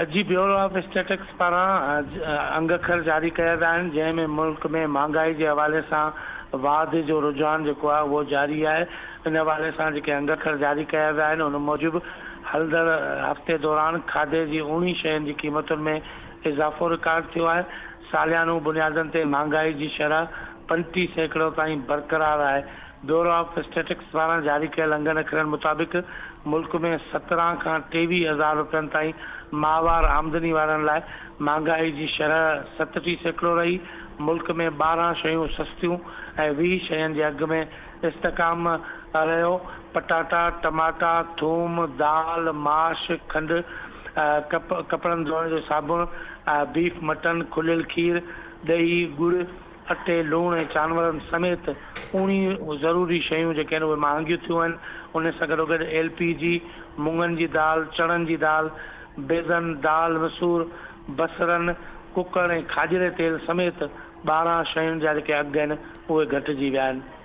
جي bureau of statistics پاران انگ اکر جاري ڪيا ويا آهن، جنهن ۾ ملڪ ۾ مهانگائي جي حوالي سان واڌ جو رجحان جيڪو آهي اهو جاري آهي. ان حوالي سان جيڪي انگ اکر جاري ڪيا ويا آهن ان موجب هلندڙ هفتي دوران کاڌي جي اوڻي شين جي قيمتن ۾ اضافو رڪارڊ ٿيو آهي. ساليانو بنيادن تي مهانگائي جي شرح 35% تائين برقرار آهي. بيورو آف اسٽيٽڪس پاران جاري ڪيل انگن اکرن مطابق ملڪ ۾ 17 کان 23 هزار رپين تائين ماهوار آمدني وارن لاء مهانگائي جي شرح 37% رهي. ملڪ ۾ 12 شيون سستيون ۽ 20 شين جي اگهه ۾ استحڪام رهيو. پٽاٽا، ٽماٽا، ٿوم، دال، ماش، کنڊ، ڪپڙن ڌوئڻ جو صابڻ، بيف، مٽن، کليل کير، ڏهي، ڳڙ، اٽي، لوڻ ۽ چانورن سميت اوڻي ضروري شيون جيڪي آهن اهي مهانگيون ٿيون آهن. ان سان گڏوگڏ ايل پي جي، مڱن جي دال، چڻن جي دال، بيضن، دال، مسور، بصرن، ڪڪڙ ۽ کاڄري تيل سميت 12 شين جا جيڪي اگهه آهن اهي گهٽجي ويا آهن.